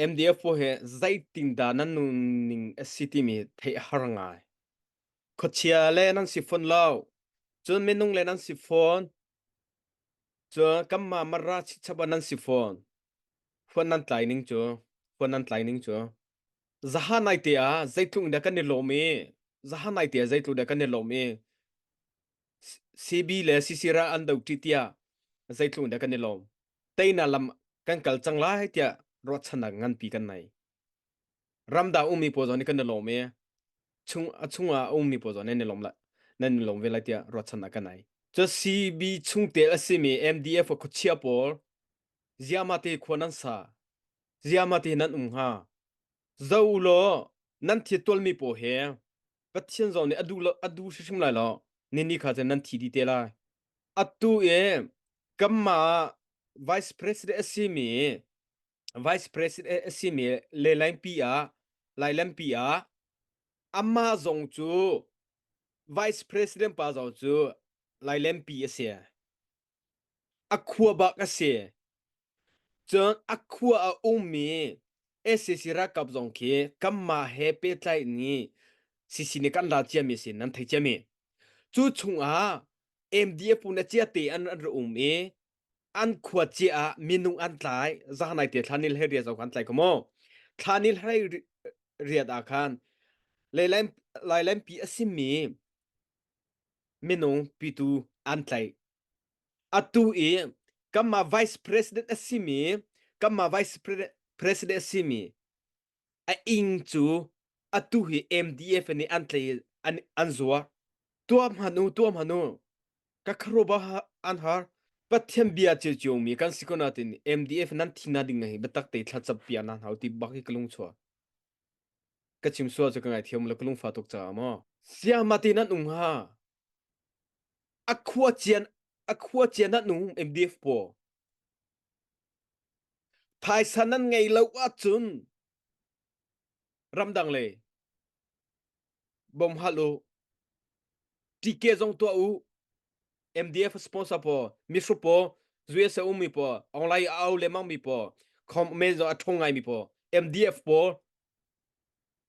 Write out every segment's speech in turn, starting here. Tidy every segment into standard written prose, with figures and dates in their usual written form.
MDF pawl hi zeitindah nan nunning a si timi theih a har ngai. Khuachia le nan si fawn lo. Cun minung le nan si fawn. Cun kanmah Mara chikchap ah nan si fawn. Huan nan tlai ning cu, huan nan tlai ning cu. Zahan nai te ah zeitluk in dah kan i lawm i, zahan nai te ah zeitluk dah kan i lawm i, CB le CC ral an do ṭi tiah zeitluk in dah kan i lawm. Teinak lam kan kal cang lai tiah ruahchannak nganpi kan nei. Ramdang ummi pawl zong nih kan i lawm i chung a chungah a ummi pawl zong nih nan i lawm lai nan i lawm ve lai tiah ruahchannak kan nei. Cu CB chungtel a simi MDF khuachia pawl ziahmah te khua nan sa ziahmah te nan um hnga zo u law nan thi tualmi pawl he Pathian zong nih a duh lo a duh hrimhrim lai lo ni ni kha cun nan thi dih te lai. Atu i kanmah Vice President a simi Vice President a simi Lelaingpi ah Lailempi ah amah zong cu Vice President pa zong cu Lailempi a si. A khua bak a si. Cun a khua a ummi sac ralkap zong khi kanmah he pehtlai in CC nih kan la ciami a si nan thei ciami. Cu chungah MDF pun a cia te an rak um i an khua cia ah minung an tlai zahnai te thla nil he riat zong an tlai ko mu. Thla nil hlei riat ah khan Lailempi a simi minung pitu an tlaih. Atu i kanmah vice president a simi kanmah vice president a simi a ing cu atu hi MDF nih an tlei an an zuar. Tuah hmanh u, tuah hmanh u. Ka kharuba an har. Pathian bia cio mi kan si ko natin MDF nan thina ding hi biatak te thlacam pia nan hau ti bak hi ka lung chua. Ka chim sual cu ka ngaithiam lo ka lungfa tuk caah maw. Siamati nan um ha. A khua cian a khua cian nan um MDF paw. Phaisa nan ngei lo ahcun ramdang le bom hal u. TK zong tuah u. MDF sponsor paw, mihru paw, USA ummi paw, online a au lemang mi paw, comment zong a ṭhong ngai mi paw, MDF paw,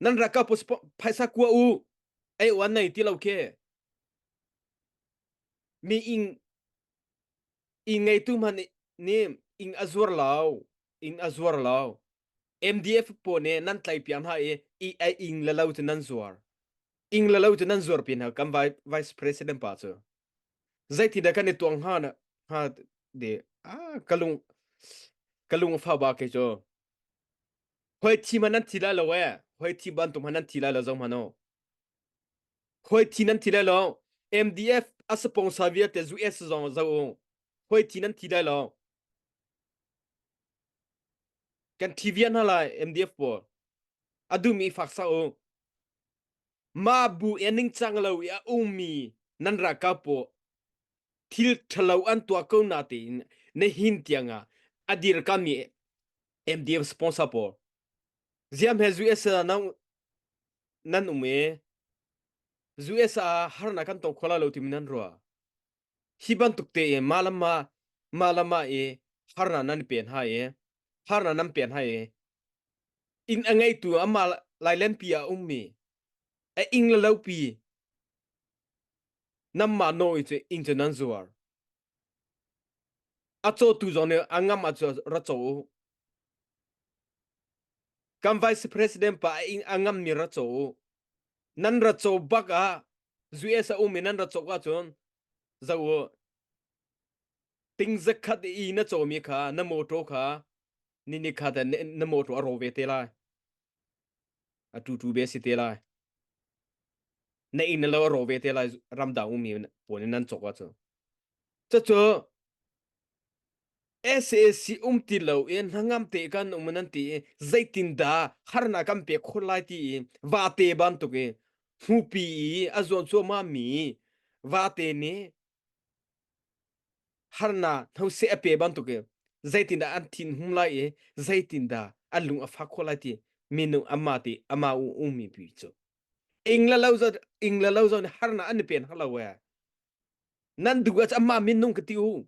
nan ralkap pawl phaisa kua u. Ei uan nei ti lo khi. Mi ing ing ngeitu hmanh nih ing a zuar lo. Ing a zuar lo. MDF pawl nih nan tlai piak hna i i a ing le lo cu nan zuar. Ing le lo cu nan zuar pi hna kan vice president pa cu. Zeitin dah kan i tuang hnga na hnga de ah ka lung ka lung a fa ba ke cu. Hoi thi man nan thi lai lo e. Hoi thi bantuk man nan thi lai lo zong hmano. Hoi thi nan thi lai lo. MDF a sponsor vialte US zong zo u. Hoi thi nan thi lai lo. Kan thi vian hna lai MDF pawl. A duhmi fak sa u. Mah bu i ningcang lo i a ummi nan ralkap pawl thil ṭhalo an tuah ko na tein nihin tiangah a dirkami MDF sponsor pawl ziam he US ah nan nan um i US ah harnak kan tong kho lai lo timi nan ruah. Hi bantuk te i mah le mah mah le mah i harnak nan i pen hna i harnak nan pen hna i inn a ngeitu amah lailenpi ah a ummi a ing le lopi nanmah naw i cu inn cu nan zuar. A cawtu zong nih a ngam ahcun ra caw u. Kan vice president pa a ing a ngammi ra caw u. Nan ra caw bak ah US a um i nan ra cawk ahcun zoh u. Ting zakhat i na cawmi kha na motor kha ni ni kha na motor a ro ve te lai. A tu tu be si te lai. Na inn lo a ro ve te lai ramdang ummi pawl in nan cawk ahcun. Cucu SAC um ti lo in hnangam te kan um nan ti i zeitindah harnak kan pek khawh lai ti i vate bantuk i hmupi i a zuan cuahmah mi vate nih harnak hnoseh a pe bantuk i zeitindah an thin hum lai i zeitindah an lung a fak khawh lai ti minung amah ti amah u ummi pi cu ing le lo ing le lo zon harnak an i pen har lo e Nan duh ah amah minung ka ti u.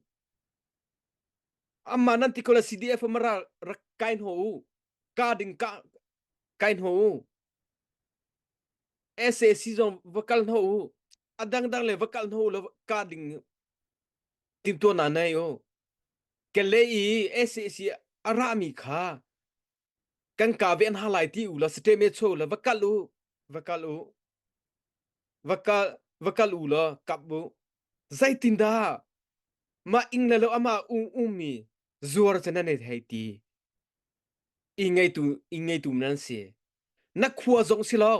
Amah nan ti ko la CDF mara rak kai hno u. Ka ding ka kai hno u. SAC zong va kal hno u. A dangdang le va kal hno u law ka ding timtuahnak nei u. Kale i SAC a rami kha kan ka ve hna lai ti u law state cho la va kal u va kal u va kal va kal u law kap u zeitindah mah ing le lo ama um ummi zuar cu nan hei ti i ngeitu i ngeitu nan si na khua zong si lo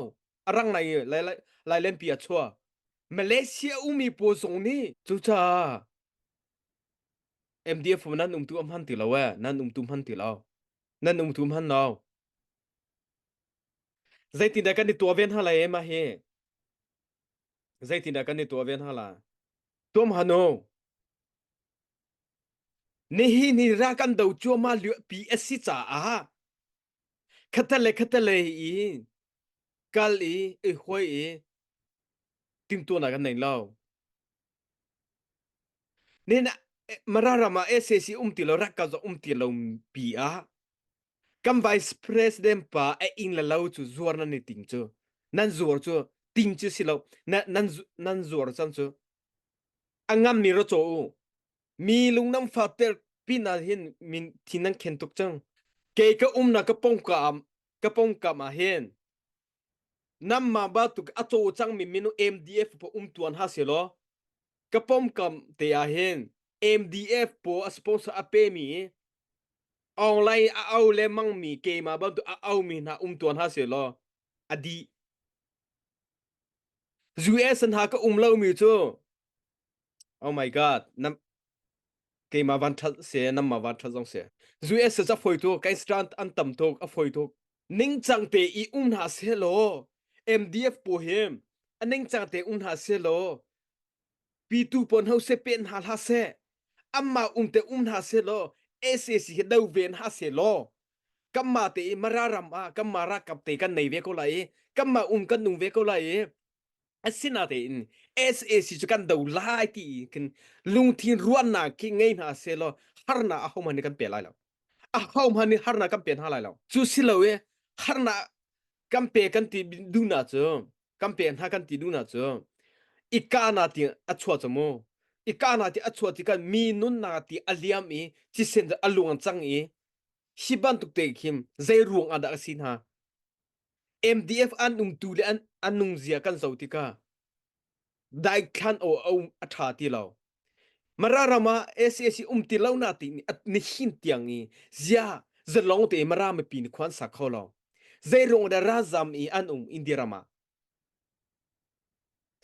a rang lai lai lai lempi a chua Malaysia umi pawl zong nih cucaah MDF nan um tu a hman ti lo e nan um tu hman ti lo nan um tu hman lo zeitindah kan i tuah ve hna lai e mah hi zeitindah kan i tuah ve hna la tuam hanu nihin hi ra kan do cuahmah pi a si caah khatale khatale i kal i i hoi i timtuahnak kan nei lo Nen Mara ram ah SAC um ti lo rak ka um ti lo pi ah kan vice president pa a ing le lo cu zuar nan i ting cu nan zuar cu ting cu si lo nan nan nan zuar cang cu a ngam mi ra caw u mi lung nam fa ter pin ah hin min thin nan khen tuk cang kei ka umnak ka pongkam ka pongkam ah hin Namma bantuk a caw cangmi minung MDF pa um tuan ha selaw ka pomkam te ah hin MDF paw a sponsor a pemi online a au le mangmi keimah bantuk a aumi hna um tuan ha selaw a dih. US hna ka um lomi cu Oh my god nam keimah van that se namma van that zong se US ca foi tu kai stand an tam tuk a foi tuk ningcang te i um hna se law MDF po hi a ningcang te um hna se law pitu pon ho se pen hna hla se amma um te um hna se law SAC hi do ven ha se law kamma te i mara ram ah kamma rakap te kan nei ve ko lai i kamma um kan nung ve ko lai i asinatein SAC cu kan do lai ti khin lungthin ruahnak khi ngei hna selaw harnak ahohmanh nih kan pe lai lo ahohmanh nih harnak kan pe hna lai lo cu si lo i harnak kan pe kan ti duhnak cu kan pe hna kan ti duhnak cu i kahna ti a chuah cu mu i kahna ti a chuah tikah mi nunnak ti a liam i thisen a luang cang i hi bantuk te khin zei ruang ah dah a si hna MDF an umtu le an, an nungzia kan zoh tikah daithlan aw a um a ṭha ti lo. Mara ram ah SAC um ti lo na ti nihin tiang i zia zalong te Mara mipi nih khuan sa kho lo. Zei ruang dah ralzam i an um India ram ah?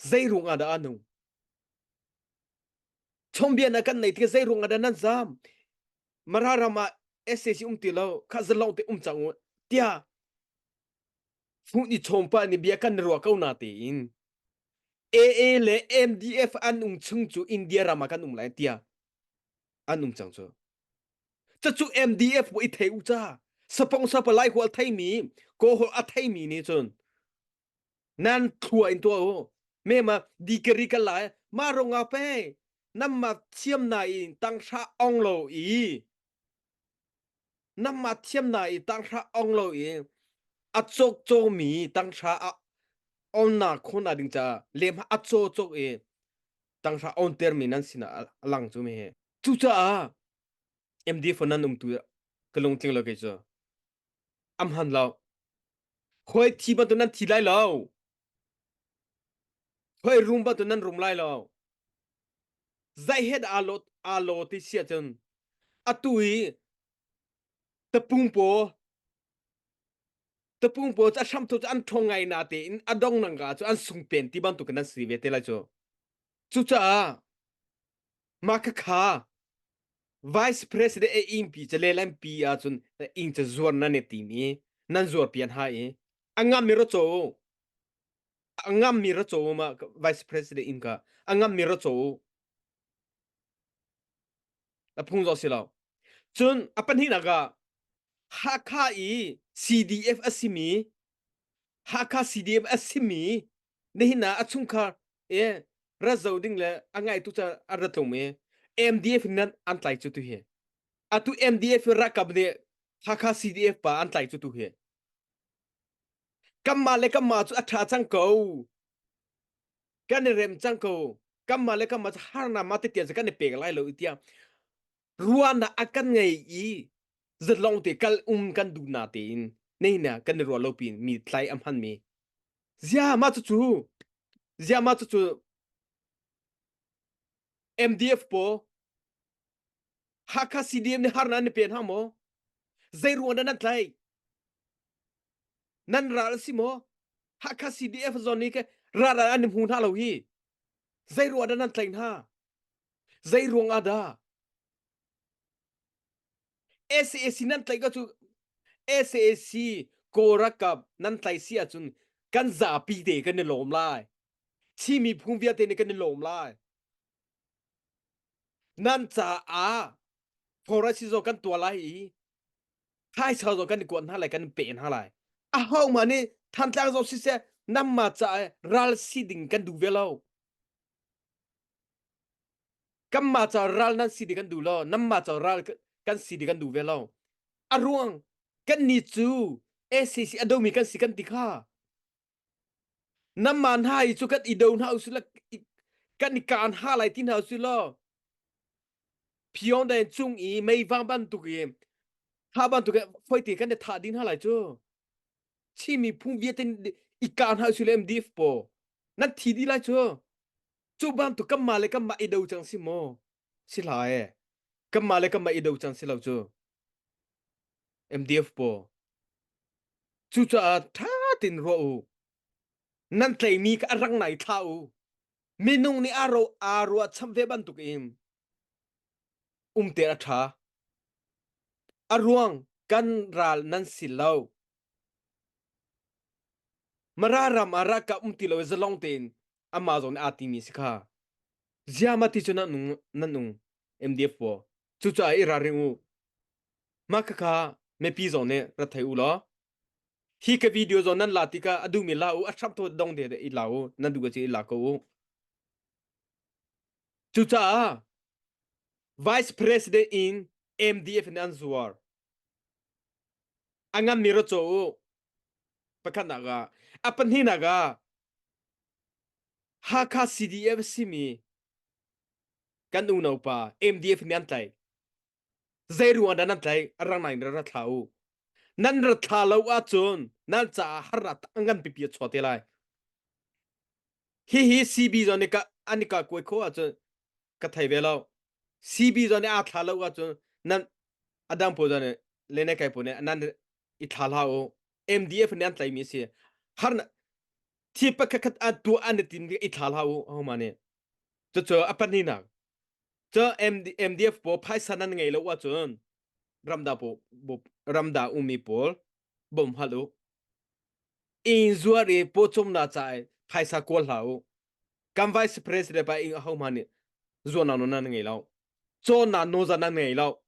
Zei ruang ah dah an um? Chawmbian na kan nei tikah zei ruang ah dah nan zam? Mara ram ah SAC um ti lo kha zalong te um cang u tiah fuh ni chawm pa nih bia kan ruah ko na tein AA le MDF an um chung cu India ram ah kan um lai tiah an um cang cu cucu MDF i thei u ca sapong sapa lai hual theimi ko a theimi nih cun nan thlua in tuah u me ma dikari ka lai ma ronga pe nam ma thiam na in tanghra ong lo i nam ma thiam na i tanghra ong lo i a chok cho mi tanghra a on na khon na ding cha lem a cho chok i tanghra on ter mi nan sin a lang chu mi he chu cha MD phone nan um tu ka lung tling lo ke chu am han lo Khoi thi bantuk nan thi lai lo. Khoi rum bantuk nan rum lai lo. Zei he dah aa lo aa lo ti si ahcun atu i tapung paw tapung paw cu a hramthok cu an ṭhawng ngai na tein a dong nang ka cu an sung pen ti bantuk in an si ve te lai cu. Cucaah mah khakha Vice President e ingpi cu lehlampi ahcun ing cu zuar nan i tim i nan zuar pian ha i a ngam mi ra caw u a ngam mi ra caw u ma Vice President in ka a ngam mi ra caw u a phung zo si lo cun a pahnihnak ah Hakha i CDF a simi Hakha CDF a simi nihin ah a chungkhar e rat zo ding le a ngaitu ca an rat tlung i MDF nan an tlai cu tu hi atu MDF rakap nih Hakha CDF pa an tlai cu tu hi. Kanmah le kanmah cu a ṭha cang ko. Kan i rem cang ko. Kanmah le kanmah cu harnak ma te tiang kan i pek lai lo tiah ruahnak a kan ngei i zalong te kal um kan duh na tein nei na kan i ruah lo pin mi tlai a hman mi zia ma cu cu zia ma cu cu MDF po Hakha CDM nih harnak an i pen hang maw? Zei ruang dah nan tlaih? Nan ral a si maw? Hakha CDF zawn nih ke ral an i hmu hna lo hi. Zei ruang dah nan tlaih hna? Zei ruang ah dah? SAC nan tlaih ko cu SAC Kawlrakap nan tlaih si ahcun kan zapi te kan i lawm lai. Chin miphun vialte nih kan i lawm lai. Nan caah forest zong kan tuah lai i phaisa zong kan i kuat hna lai kan pe hna lai. Ahohmah nih Thantlang zong siseh nanmah caah ral si ding kan duh ve lo. Kanmah ca ral nan si ding kan duh lo. Nanmah ca ral kan si ding kan duh ve lo. A ruang kannih cu SAC a domi kan si kan ti kha. Nanmah hna hi cu kan i do hna usih law kan i kaan ha lai ti hna usih law Pyongyang cung i meivang bantuk i tha bantuk i foite kan i thah ding hna lai cu. Chin miphun vialte i kaan hna usih law MDF paw nan thi dih lai cu. Cu bantuk kanmah le kanmah i do cang si maw? Si hlah ee. Kanmah le kanmah i do cang si lo cu. MDF paw. Cucaah ṭha tein ruah u. Nan tleimi kha a rang nai thlah u. Minung nih aa ro aa ruahcham ve bantukin umter a ṭha. A ruang kan ral nan si lo. Mara ram ah ralkap um ti lo i zalong tein amah zong nih aa timi si kha. Ziah ti cu nan nung nan nung MDF paw. Cucaah i ralring u. Mah khakha mipi zong nih rat thei u law hi ka video zong nan la tikah a duhmi la u a hrap to dong te i la u nan duh ci i la ko u. Cucaah Vice President in MDF nih an zuar. A nganmi ra caw u. Pakhatnak ah a pahnihnak ah Hakha CDF simi kan unaupa MDF nih an tlaih. Zei ruang dah nan tlaih? A rang nain ra thla u. Nan ra thla lo ahcun nan caah harnak ngan pipi a chuah te lai. Hihi CB zong nih ka an i ka kuai kho ahcun ka thei ve lo. CB zong nih aa thla lo ahcun nan adang pawl zong nih le kai pawl nih nan i thla hlah u. MDF nih an tlaimi a si. Har thi pakhat khat an tuah an i tim i thla hlah u homa nih. Cucu a pahnihnak. Cu MD, MDF pawl phaisa nan ngei lo ahcun ramda pawl ramda ummi pawl bawm hal u. Inn zuar i pawcawmnak ca i phaisa kawl hlah u. Kan vice president pa ing ahohmah nih zuarnak nawl nan ngei lo. Cawnnak nawl nan ngei lo.